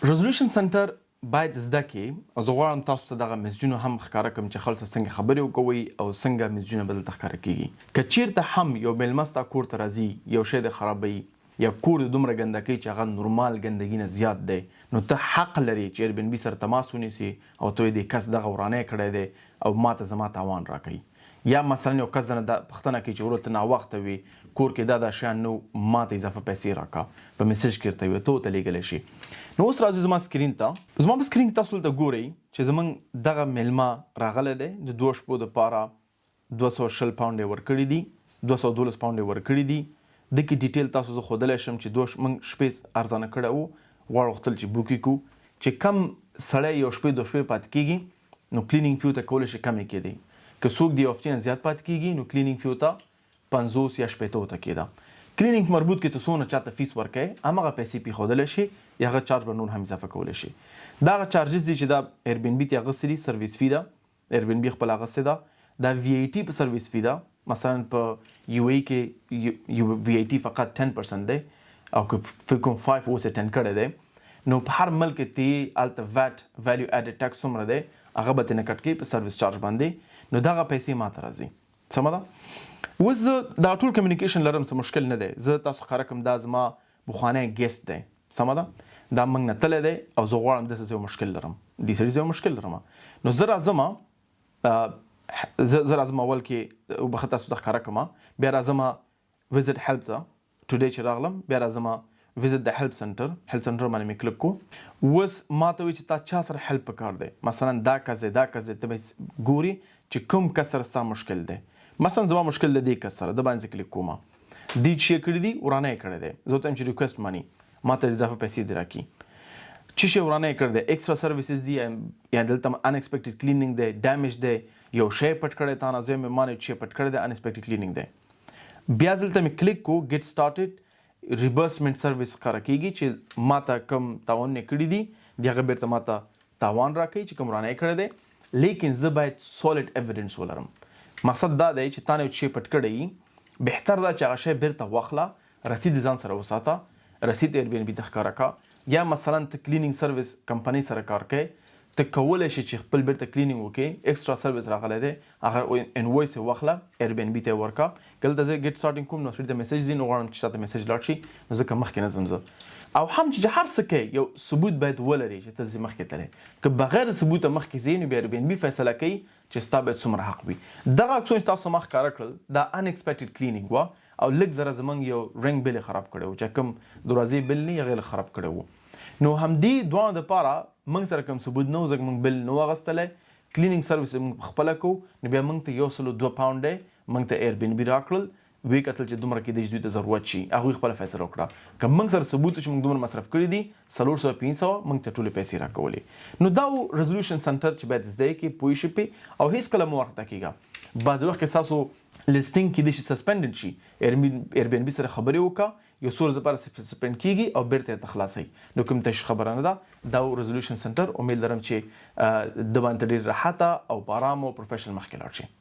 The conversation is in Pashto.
Resolution Center باید زده کې او زه غواړم تاسو ته دغه میسجونه هم ښکاره کړم چې خلکو سره څنګه خبرې وکوئ او څنګه میسجونه به دلته ښکاره کیږي. که چیرته هم یو میلمه ستا کور ته راځي، یو شی د خرابوي یا کور د دومره ګنده کوي چې هغه نورمال ګندګي نه زیات دی، نو ته حق لرې چې Airbnb سره تماس ونیسې او ته وایې دې کس دغه ورانی کړی دی او ماته زما تاوان راکوي. یا مثلا یو کس درنه دا پوښتنه کوي چې وروره ته ناوخته وې، کور کې دا دا شیان نه وو، ماته اضافه پیسې راکه، په میسج کې درته وي، ته ورته لیږلی شې. نو اوس راځو زما سکرین ته. زما په سکرین کې تاسو دلته ګورئ چې زمونږ دغه میلمه راغلی دی، د دوو شپو دپاره 220 پاونډ یې ورکړي دي، 212 پاونډ یې ورکړي دي. ده کې ډیټیل تاسو زه ښودلی شم چې دوه موږ شپې ارزانه کړی وو، غواړو غوښتل چې بوک یې کړو، چې کم سړی یو شپې دوه شپې پاتې کیږي نو کلینینګ فیو ته کولی شي کمې کیدی. که څوک د یو هفتې نه زیات پاتې کیږي نو کلینینګ فیو ته 50 یا 60 ته کیده. کلینینګ مربوط کې ته څونه چاته فیس ورکوې، همغه پیسې پیښودلی شي یا هغه چارج به نور هم اضافه کولی شي. دا هغه چارجز دي چې دا Airbnb ته اغستې دي، سرویس فی ده، Airbnb خپله اغستې ده. دا وی ای ټي په سرویس فی ده. مثلا په یو ای کې وی ای ټي فقط 10% دی او که فکر کوم 5 اوس یې 10 کړی دی. نو په هر ملک کې تی هلته ویټ، ویلیو ایډډ ټیکس، څومره دی هغه به ترېنه کټ کوي په سرویس چارج باندې. نو دغه پیسې ماته راځي، سمه ده. اوس زه دا ټول کمیونیکیشن لرم، څه مشکل نه دی. زه تاسو ښکاره کوم، دا زما پخوانی guest دی، سمه ده. دا موږ نه تللی دی او زه غواړم داسې یو مشکل لرم، دې سړي زه یو مشکل لرم. نو زه راځم، زه راځم اول کې وبخښه تاسو ته ښکاره کوم، بیا راځم visit help ته. Today چې راغلم، بیا راځم visit the help center. Help center باندې مې کلیک کو. اوس ما ته وایي چې تا چا سره help پکار دی. مثلا دا کس دی، دا کس دی، ته به ګوري چې کوم کس سره ستا مشکل دی. مثلا زما مشکل د دې کس سره د باندې کلیک کوم. دی چې کړی دی، ورانه یې کړی دی. زه ورته وایم چې request money، ما ته اضافه پیسې دې راکړي. چې شی ورانه یې کړی دی، extra services دي یا دلته unexpected cleaning دی، damage دی، یو شی پټ کړی تا نه. زه مې مانه چې پټ کړی دی، unexpected cleaning دی. بیا دلته مې کلیک کو، get started، reimbursement service ښکاره کیږي چې ماته کوم تاوانونه کړي دي، د هغه بیرته ماته تاوان راکوي چې کوم ورانه یې کړی دی. لیکن زه باید solid evidence ولرم. مقصد دا دی چې تا نه یو شی پټ کړی، بهتر دا چې هغه شی بیرته واخله، رسید ځان سره وساته، رسید Airbnb ته ښکاره کا. یا مثلا ته cleaning service کمپنۍ سره کار کوې، ته کولی شې چې خپل بیرته cleaning وکړې، extra service راغلی دی، هغه invoice یې واخله، Airbnb ته یې ورکړه. که دلته زه get starting کوم نو سړي ته میسج ځي، نو غواړم چې تاته میسج لاړ شي، نو ځکه مخکې نه ځم زه. او هم چې هر څه کوې، یو ثبوت باید ولرې چې ته ځې مخکې تللی. که بغیر د ثبوته مخکې ځې، نو بیا Airbnb فیصله کوي چې ستا باید څومره حق وي. دغه عکسونه چې تاسو ما ښکاره کړل، دا unexpected cleaning وه او لږ ذره زمونږ یو Ring bell یې خراب کړی و، چې کوم دروازې bell نه، هغې لږ خراب کړی و. نو همدې دواړو دپاره موږ سره کوم ثبوت نه و، ځکه موږ bill نه و اخیستلی، cleaning service موږ خپله کوو. نو بیا موږ ته 102 پاونډ موږ ته Airbnb راکړل. وی کتل چې دومره کېدای شي دوی ته ضرورت شي، هغوی خپله فیصله وکړه. که موږ سره ثبوت چې موږ دومره مصرف کړي دي، 400، 500، موږ ته ټولې پیسې راکولې. نو دا و resolution center چې باید زده یې کړې، پوه شي پې او هیڅکله مه وارخطا کېږه. بعضې وخت کې ستاسو listing کېدای شي suspended شي. Airbnb سره خبرې وکړه، یو څو ورځې لپاره suspend کیږي او بیرته یې خلاصوي، نو کوم تشویش خبره نه ده. دا و resolution center. امید لرم چې د باندې ډېر راحته او په آرام او professional مخکې لاړ شي.